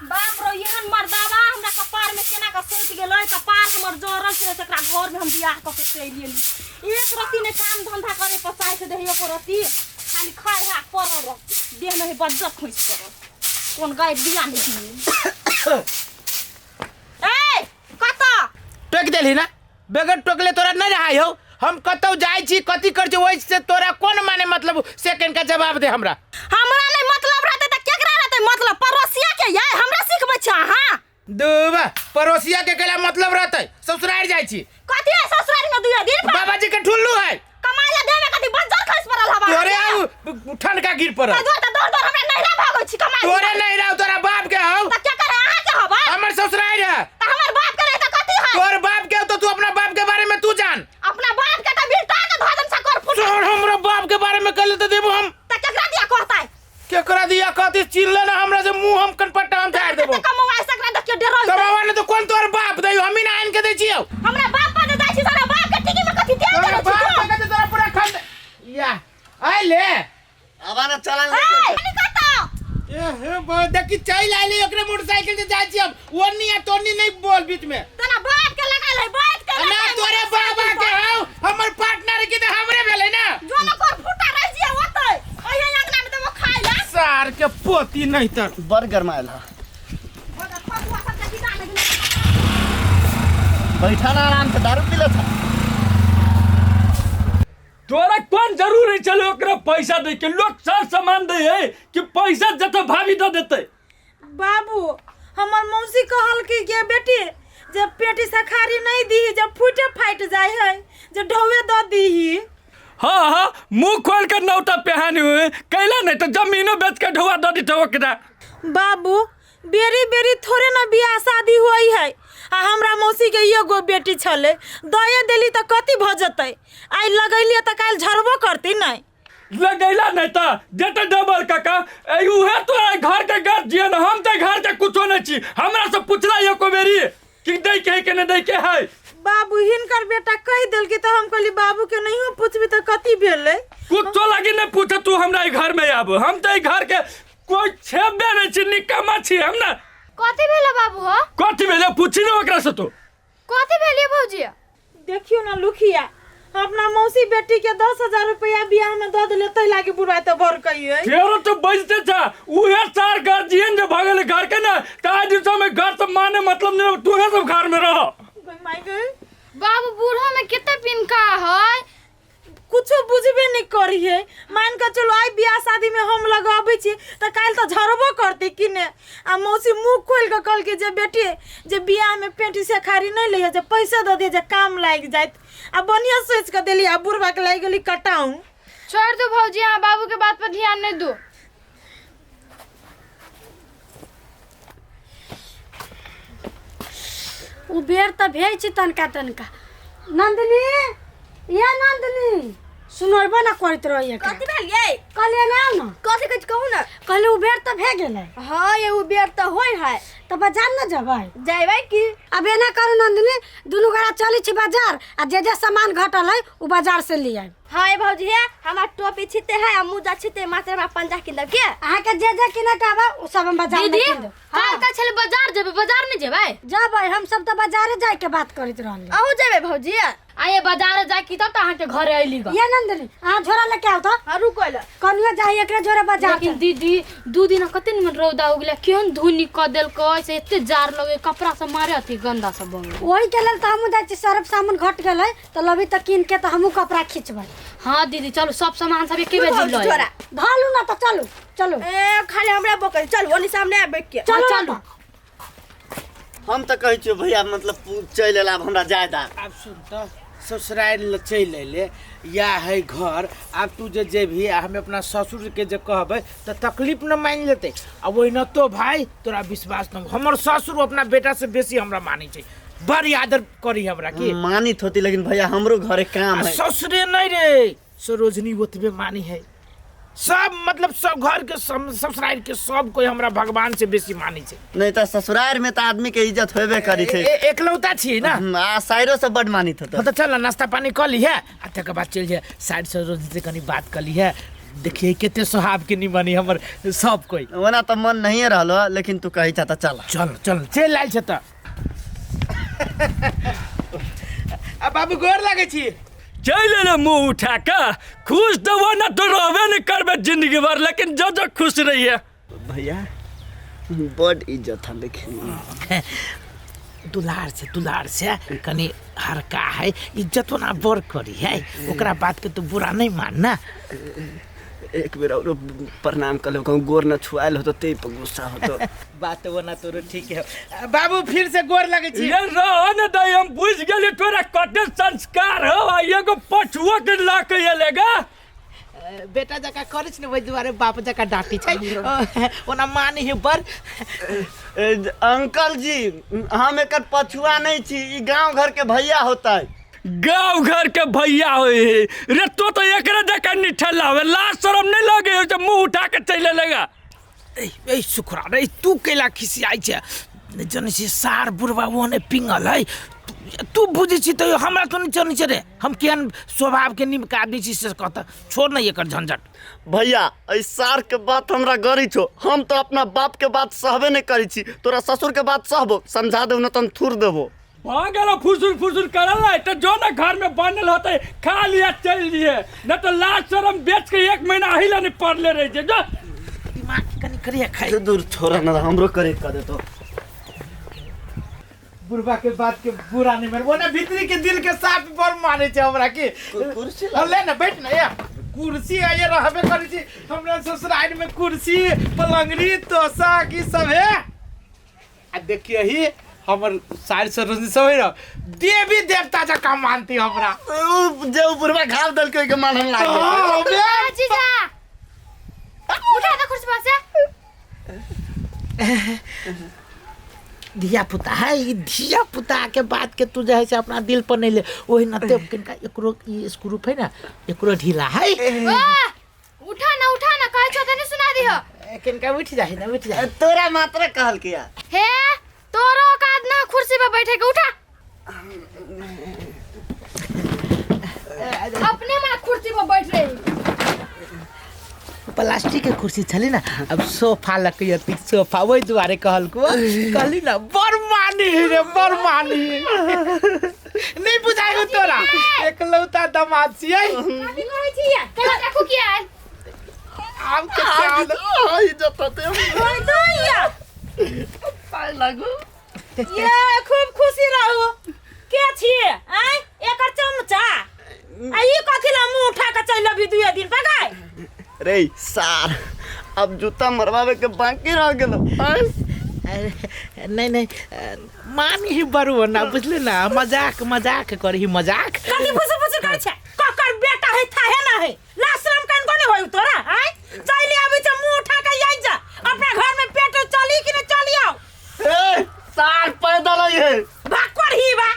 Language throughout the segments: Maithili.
बाप रो, एहन मर्दावा हमरा कपार में केना के सटि गेलै। कपार हमर जरल छै। तकरा घर में हम बियाह कऽ के चलि एली। एक रत्ती ने काम धंधा करे पर चाहे से देह एको रत्ती, खाली खाए है, पड़ल रह, देह में बज्जर खोसि पड़ल। कोन गाय बिया नहीं दिए। ए, कतऽ टोकि देलही ना? बगैर टोकले तोरा नहीं रहा हो। हम कतौ जाइ छी, कथी कर छी, ओहि से तोरा कोन माने मतलब से कनिका जवाब दे हमरा। हमरा नहीं मतलब रहते त केकरा रहते मतलब? पड़ोसिया के ये हमरा सिखबै छ अहाँ? दुबा, पड़ोसिया के केला मतलब रहते? ससुराल जाइ छी। कथी है ससुराल में दुए दिन पर? बाबाजी के ठुल्लू है। कमाई ला देवे कथी बज्जर खस पड़ल हवा। तोरे आउ ठनका गिर पड़ल। त दौड़ दौड़ दौड़ हमरा नहिरा भागै छी कमाई। तोरे नहिरा, तोरा बाप के हौ। त के करे अहाँ के हवा? हमर ससुराल है। त हमर बाप के रहे त कथी है? तोर बाप के हो तो तू अपना बाप के बारे में तू जान। अपना बाप के त बिरता के धो दम सकर फुट। तोर हमरा बाप के बारे में कहले त देबो हम। त केकरा दिया कहतै? केकरा दिया कहती? चिल्ले ना हमरा से मुंह, हम कनपट्टा हम झाड़ देबो। त कमौआ सकरा देखियो डरो। कमावा ने तो कोन तोर बाप दै? हम ही ना आन के दै छियौ। हमरा बाप पर जाइ छी, तोरा बाप के टिकी में कथी तेल तोरा जरै छी? बाप के तोरा पूरा खन या आइ ले। आबा ना, चलन ए, ले। कनी कतौ? ए हे बा, देखी चल आइले, ओकरे मोटरसाइकिल से जाइ छी हम। ओन्नी आ तोन्नी नहीं बोल बीच में। तोरा बाप के लगल है, बैठ के ना। लगल है। तोरे बाबा के हौ, हमर पार्टनर के त हमरे भेलै ना। जो न कर फुटा रह जिया ओतै, ओहे अंगना में देबो खाइ ला। सार के पोती नहीं तर। बड़ गरमायल है। ओकर फतुआ सब के बिना नहीं। बैठा ना आराम से, दारू पी ले था। तोरा कोन जरूरी छलै ओकरा पैसा दै के? लोग सर सामान दै है कि पैसा जते भाभी दऽ देतै। बाबू, हमर मौसी कहलकै के बेटी, जे पेटी सखारी नहीं दीही, जब फूटे फाटि जाइ है, जे ढौए दऽ दीही। हाँ हाँ, मुंह खोल के नौता पेहानी हुए कैला नहीं तो जमीनो बेच के ढोआ दऽ दितौ ओकरा। बाबू, बेरी बेरी थोड़े ना बियाह शादी होई है। आ हमरा मौसी के एगो बेटी छलै, दए देली तऽ कथी भऽ जेतै? आइ लगैलियै तऽ काल्हि झड़बो करती नहि। लगैला नहीं त जेते डबल काका ए उहे तोरा घर के गार्जियन, हम ते घर के कुछो नहीं छी। हमरा से पूछला एको बेरी कि दै के है कि नहीं दै के है? बाबू, हिनकर बेटा कहि देलकै तऽ हम कहली बाबू के नहियो पूछबी तऽ कथी भेलै? कुछो लागी नहीं पूछे तू हमरा ई घर में आब। हम ते ई घर के कोई छेबे नहीं छी, निकम्मा छी हम ना। कथी भेलै बाबू हो? कथी भेलै पूछी ना ओकरा से तू। कथी भेलिए भौजी? देखियो ना लुखिया, अपना मौसी बेटी के 10,000 रुपया बियाह में दऽ देले, तै लागी बुढ़ा तऽ बड़ कहिए। तेरो तो बजते था उहे चार गार्जियन जे भगल घर के ना, त आज दिन में घर से माने मतलब नहीं, तू सब घर में रह। माय गई। बाबू, बूढ़ो में कितना पिनका है। कुछो बुझबे नहीं करिए। मान के चलो आइ बियाह शादी में हम लगाबै छी तऽ काल्हि तऽ झड़बो करतै कि ने? आ मौसी मुँह खोलि कऽ कहलकै जे बेटी, जे बियाह में पेटी से खारी नहीं लैहे, जे पैसा दऽ दिहे, जे काम लागि जायत। आ बढ़िआँ सोचि कऽ देली, आ बुढ़बा के लागि गेली कटाउ। छोड़ दू भौजी, अहाँ बाबू के बात पर ध्यान नहीं दू। उ बेर तऽ भेज छी तनका तनका। नंदिनी, ये नंदिनी, सुनबो ना करैत रही। कथी भेल यै? कहलियै ना आउ ना। कथी कहै छी, कहू ना। कहली उबेर तऽ भए गेलै। हाँ ये उबेर तऽ होय है। तऽ बाजार न जेबै? जेबै की। अब एना करू नंदिनी, दुनू गोरा चलै छी बाजार, आ जे जे सामान घटल है उ बाजार से ले आयब। हाँ ये भौजी, हे हमार टोपी छिते है आ मोजा छिते, मात्र हमरा पंजा किन देब के। अहाँ के जे जे किने के आबे उ सब हम बाजार में दीदी, किन देब। काल का छले बाजार जेबै, बाजार नहीं जेबै? जेबै, हम सब तऽ बाजारे जाय के बात करैत रहली। अहूँ जेबै भौजी? आये बाजार जा की तब तऽ अहाँ के घरे अइली ग। ये नंदिनी, अहाँ झोरा लेके आउ तऽ। हाँ रुको ल। कनियो जाही एकरे झोरा बाजार। लेकिन दीदी, दू दिन कते निमन रौदा उगले, केहन धुनी क देलकै से एते जार लगे, कपड़ा सब मारे अथी गंदा सब भऽ गेलै। ओही के लेल तऽ हमहूँ जाइ छी, सर्फ साबुन घट गेलै तऽ लबी तऽ कीन के तऽ हमहूँ कपड़ा खिचबै। हाँ दीदी, चलू सब सामान सब एके बेर भौजी, लऽ झोरा। धलू ना तऽ चलू चलू। ए खाली हमरा बकल चल ओनी सामने आबि के। चलू ना चलू। तऽ। हम तऽ कहै छियौ भैया, मतलब चलि एला, आब हमरा जाय दा। आब सुन तऽ, ससुरारि लए चलि अयलै, या है घर। आब तू जे जेबही आ हम अपना ससुरके जे कहबै तऽ तकलीफ न मानि लेतै? आ ओहिनातो भाय तोरा विश्वास न, हमर ससुर अपना बेटासँ बेसी हमरा मानै छै, बड़ आदर करी हमरा की। मानित होती, लेकिन भैया हमरो घरे काम आ है। ससुरे नहीं रे, सरोजनी ओतबे मानी है सब, मतलब सब घर के सब, ससुराल के सब कोई हमरा भगवान से बेसी मानै छै। नहीं तऽ ससुराल में तऽ आदमी के इज्जत होबे करी छै। एकलौता छियै ना। आ साइरो सब बड मानित होतो। हाँ तऽ चल ना, नाश्ता पानी कऽ लीहे आ तकर बाद चलि जाए साइड सरोजनी से कनी बात कऽ लीहे। देखिए कते स्वभाव के निमनी हमर सब कोई। ओना तऽ मन नहिए रहलो, लेकिन तू कहै छ तऽ चल। चल चल चलि आयल छै तऽ। आ बाबू गोर लागै छी। चलि एलै मुँह उठा कऽ। खुश देबो ना तो रहबे नहीं करबे जिंदगी भर, लेकिन जो जो खुश रहिए। भैया बड इज्जत है लेकिन। दुलार से, दुलार से कनी हरका है, इज्जत ना बड़ करी है, ओकरा बात के तू बुरा नहीं मानना। एक बेर और प्रणाम कर कहूँ, गोर न छुआयल हो तो ते पर गुस्सा हो तो। बात वो ना तोरो ठीक है। बाबू फिर से गोर लगे छी। ये रह न दे, हम बुझ गेली तोरा कते संस्कार हो, आ एगो पछुआ के ला के एलेगा। बेटा जका करै छै ने ओहि दुआरे बाप जका डांटी छै, ओना मानी है बड़। अंकल जी हम एकर पछुआ नहीं छी, ई गांव घर के भैया होता है। गांव घर के भैया होए है रे, तो तो एकरे जका निठल्ला होवे, लाज शरम नहीं लगे हो जब मुंह उठा के चले लेगा। ए ए सुखरा रे, तू कैला खिसियाइ छै? जनै छी सार बुढ़वा ओहने पिंगल है, तू बुझै छी तो हमरा तो नहीं जनै छै रे, हम केहन स्वभाव के निमका आदमी छी से कहता। छोड़ ना एकर झंझट। भैया एहि सार के बात हमरा गरी छो, हम तो अपना बाप के बात सहबे नहीं करी छी, तोरा ससुर के बात सहबो, समझा देबो न त हम थूर देबो। भ गेलो फुसुर फुसुर करल है तो जो ना घर में बनल होते खा लिया चल लिए, न तो लाज शरम बेच के एक महीना अही ला नहीं पड़ले रहे जे। जो दिमाग के कनी करिया खाई। दूर छोड़ा ना, हमरो करे कर देतो। बुढ़वा के बात के बुरा नहीं माने, वो ना भीतरी के दिल के साफ बड़ माने छै हमरा के। कुर्सी ले ना बैठ ना, या कुर्सी आये रहबे करै छी हमरा ससुराल में, कुर्सी पलंगड़ी तोशक ई सब है। आ देखिए ही हमर सार सरोजनी सब है ना, देवी देवता जकाँ मानती हमरा। उ जे उ बुढ़वा घाव देलकै के मानन लागे। जीजा उठा दे कुर्सी पर से। धिया पुता है, ई धिया पुता के बात के तू जे है से अपना दिल पर नहीं ले, ओही नते किनका एकरो ई स्क्रू है ना, एकरो ढीला है। उठा ना उठा ना, कहै छो त नहीं सुना दिह। किनका उठ जाए ना, उठ जाए। तोरा मात्र कहल किया हे, तोरो औकात ना कुर्सी पर बैठे के, उठा अपने मना कुर्सी पर बैठ रही। प्लास्टिक के कुर्सी छली ना, अब सोफा लकड़ी सोफा वही दुआरे कहलको, कहली ना बड़ मानी रे बड़ मानी। नहीं बुझाइ हो तोरा, एकलौता दामाद छियै। कथी कहै छियै? केना देखू की आयल आब के चाल इज्जत होते ओइ दैया पाय लागू। ये खूब खुशी रहू। के छियै आय एकर चमचा? आ ई कथी ला मुंह उठा के चलि अभी दुए दिन पगाय? रे सार अब जूता मरवावे के बाकी रह गेलो। नहीं नहीं मानी ही बरू ना, बुझले ना, मजाक मजाक करही मजाक। कथी फुसुर फुसुर करै छै? ककर बेटा है थाहे ना है, लाज शरम कन कोने होय तोरा? आय चलि आबै छै मुंह उठा के आई जा, अपना घर में पेट चली कि न चली आओ। ए सार पैदल आई है भाग करही बा,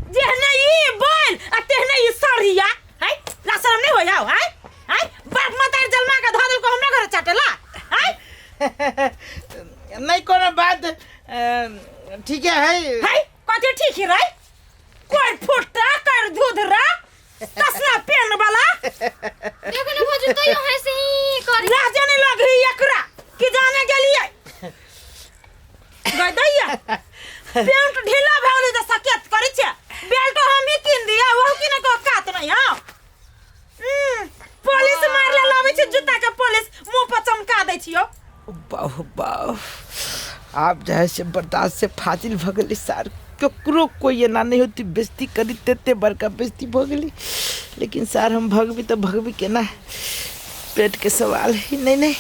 जेहने ई बोल आ तेहने ई सरहिया है, लाज शरम नहीं होय आओ। आय आय बाप मतार जलमा के धऽ देलको हमरा घर चाटेला। आय नहीं कोनो बात ठीक है है कथी ठीक है रे? कोई फुटा कर धुधरा तसला पेन वाला देखो ना भौजी तो यो ऐसे ही कर लाजे नहीं लग रही एकरा कि जाने गेलिए गई दैया पेंट ढीला भऽ गेलै तऽ सकेत करै छै, बेल्ट हम ही कीन दिया वो की ने को कात नहीं। हां पुलिस मारले लाबै छै जूता के पुलिस मुंह पर चमका दै छियो। बाह बाह आप जो है से बर्दाश्त से फाजिल भ गेली सार, ककरो कोई एना नहीं होती बेइज्जती करी तेते बड़का बेइज्जती भ गेली। लेकिन सार हम भगबी तो भगबी केना, पेट के सवाल है। नहीं नहीं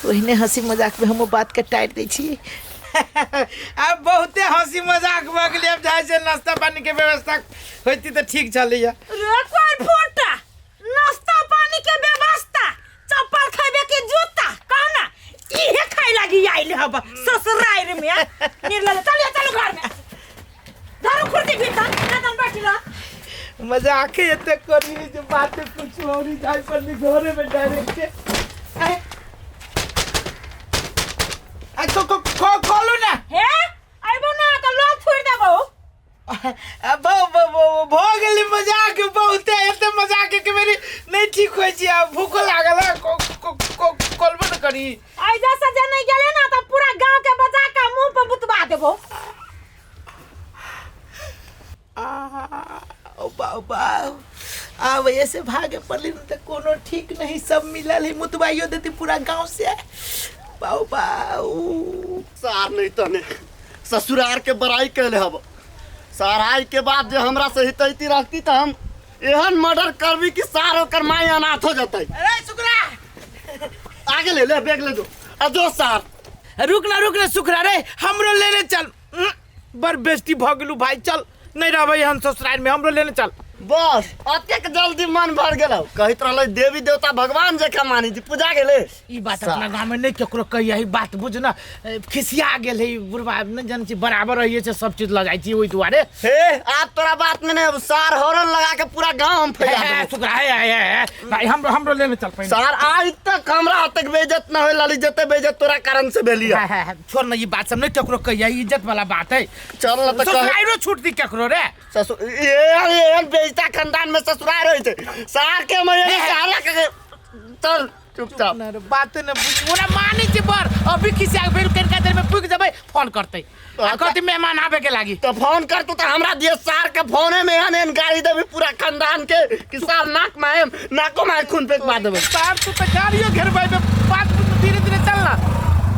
ओहिने हंसी मजाक में हम बात के टाइट दै छी। अब बहुते हंसी मजाक भ गेली, अब जाय से नाश्ता पानी के व्यवस्था होती तो ठीक चलैया। रे कोई फोटा नाश्ता पानी के व्यवस्था, चप्पल खैबे के जूता कहना इहे खाइ लागी आइल हब ससुराल में। निर्लल चलिए चलो घर में धरो खुर्ती भीतर एकदम बैठी रह। मजाक एते करी जो बात कुछ और ही जाय पर घरे में डायरेक्ट आ को को खोलू ना। हे आइबो ना त लोग छोड़ देबो। अब भ गेली मजाक बहुते, एते मजाक के मेरी नहीं ठीक होय छी, आ भूख लागल है। देबो। ओ बाऊ बाऊ, आब ऐसे भागे पड़ली न त कोनो ठीक नहीं, सब मिलल है, मुतवाइयो देती पूरा गांव से। बाऊ बाऊ सार नहीं तने ससुरार के बड़ाई कैले हब। साराई के बाद जे हमरा से हितैती रखती त हम एहन मर्डर करबी कि सार ओकर माई अनाथ हो जतै। अरे सुकरा, आगे ले ले बैग ले जो आ जो सार। रुक ना रुक ना सुकरा रे, हमरो लेने चल। बड़ बेइज्जती भ गेलू भाई, चल नहीं रहबै हम ससुराल में, हमरो लेने चल। बस अतेक जल्दी मन भर गेलौ, कहैत रहलै देवी देवता भगवान जकाँ मानै छी, पूजा गेलै। ई बात अपना गाँव में नहीं केकरो कही, यही बात बुझ ना, खिसिया गेल है बुढ़बा, नहीं जानै छी बराबर रहिए छै सब चीज लऽ जाइ छी ओहि दुआरे। हे आब तोरा बात में नहीं, अब सार हॉर्न लगा के पूरा गांव हम फैला हे, देबो। सुकरा, हे, हे, हे, भाई हमरो लेने चल पहिने। सार आज तक हमरा अतेक बेइज्जत न होय लाली जते बेइज्जत तोरा कारण से भेली है। हे, हे, हे, छोड़ ना ई बात सब नहीं केकरो कही, यही इज्जत वाला बात है। चल ना त कहे। ससुराइरो छूट दी केकरो रे। ससुर एहन बेइज्जता खानदान में ससुराल रहै छै सार के मैं सारा के चल चुपचाप। ना रे, बात न बुझ, ओरा मानै छै बर अभी खिसिया भेल कनिका देर में पुग जेबै फोन करतै आ कहतै मेहमान आबे के लागी। तो फोन कर तू तो हमरा दिए सार के फोने में एहन एहन गाली देबी पूरा खानदान के कि सार नाक में नाको में खून फेंकवा देबै। सार तू तो गाड़ियो घेरबै में